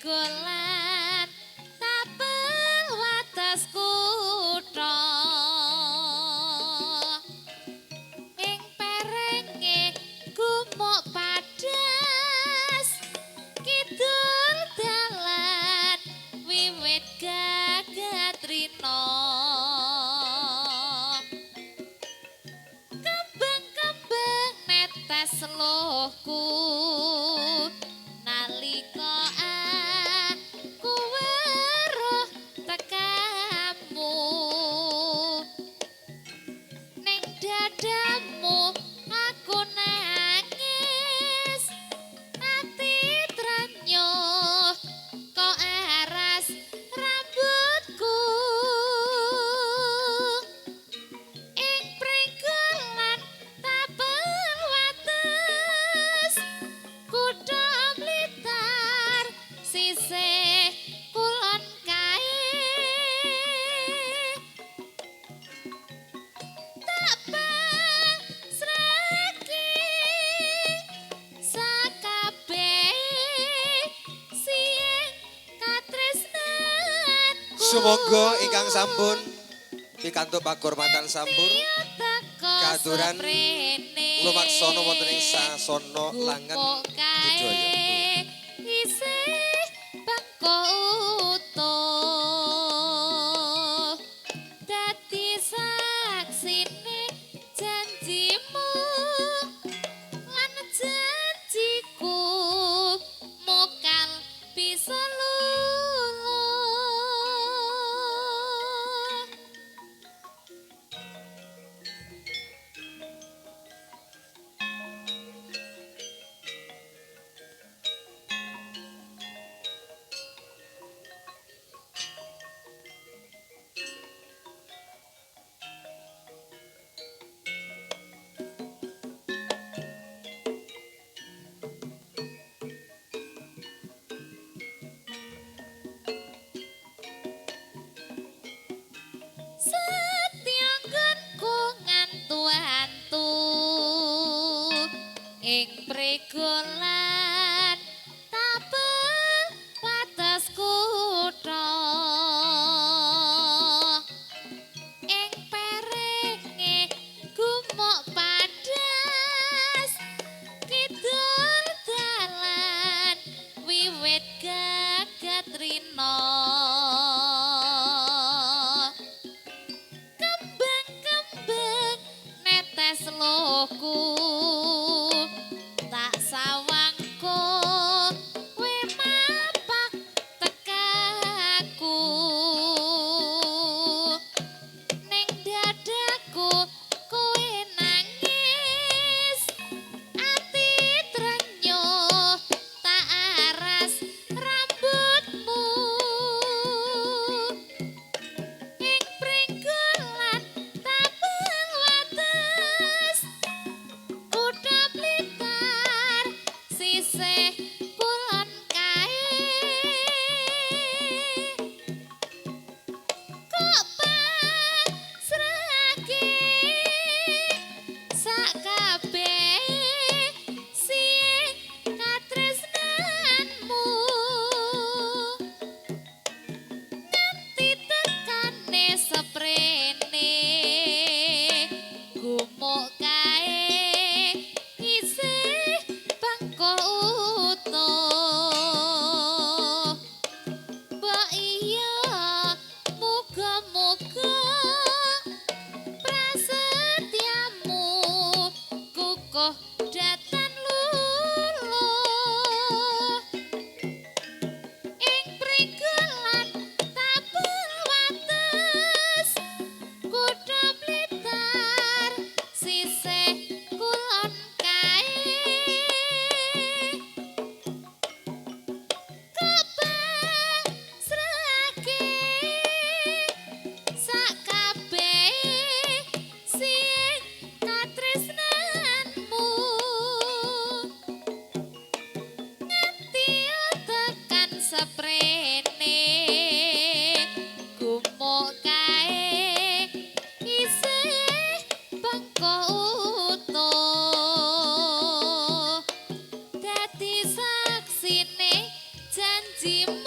Pregolan tapel wates kutha ing perenge gumuk padas kidul dalan wiwit gagatrina kembang-kembang netes luhku nalika aku weruh tekamu ning dadamu aku nangis ati trenyuh kok aras rambutku ing pringgolan tapel wates kutha Blitar sisih kulon kae tak pasrahke sakabeh siang katresnanku. Sumangga ingkang sampun pikantuk pakurmatan sampur katuran lumaksana wonten ing sasana langen budaya. Isih bangko utuh dadi saksine janjimu lan janjiku mokal bisa luluh. Setya nggonku ngantu-antu ing pregolan tapel wates kutha ing perenge gumuk padas kidul dalan wiwit gagatrina kembang-kembang netes luhku tak sawangku kowe mapak tekaku ning dadaku kowe nangis ati trenyuh tak aras rambutmu ing pringgolan tapel wates kutha Blitar sisih kulon kae kok pasrahke sakabeh sing katresnanmu nganti tekane seprene gumuk kae isih bangko utuh. Mbok iya muga-muga prasetyamu kukuh datan luluh ing pringgolan tapel wates kutha Blitar sisih kulon kae kok pasrahke sakabeh sing katresnanmu nganti tekan seprene gumuk kae isih bangko utuh dadi saksine janjimu.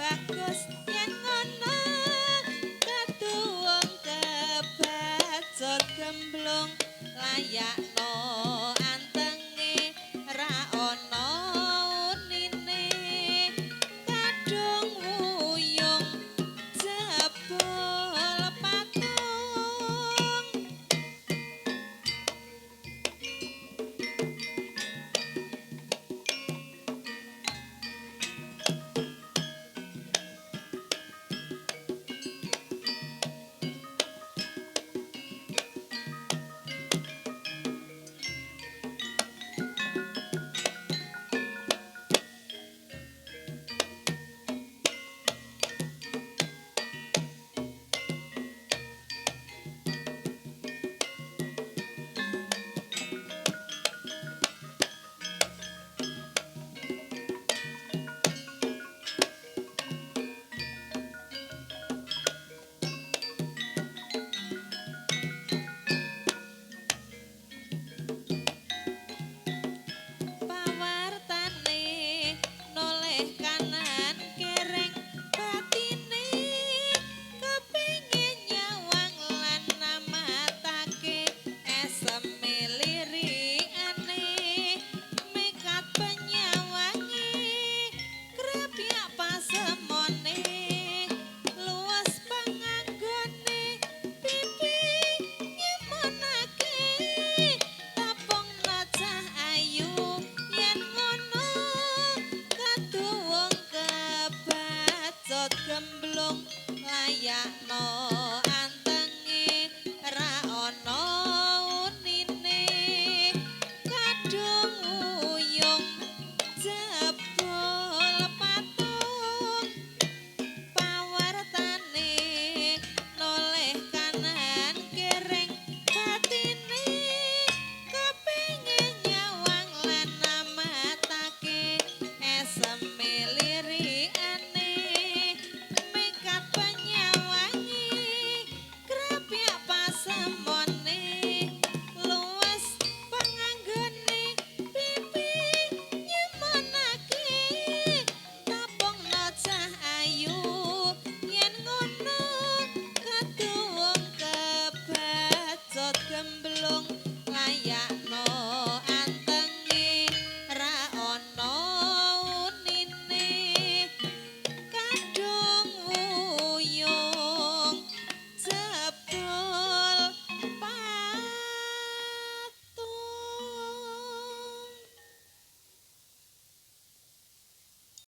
Bagus yen ngono kaduwung kebacut gemblung layakno antenge ra ana unine kadung wuyung jebul patung. Pawartane noleh kanan kereng batine kepingin nyawang lan namatake eseme lirikane mikat penyawange krepyak pasemone luas panganggone pipi nyemonake tapung nacah ayu yen ngono kaduwung kebacut gemblung layakno antenge ra ana unine kadung wuyung jebul patung. Pawartane noleh kanan kereng batine kepingin nyawang lan namatake eseme lirikane mikat penyawangi krepyak pasemone luwes panganggone pipi nyemonake tapung nocah ayu yen ngono kaduwung kebacut gemblung.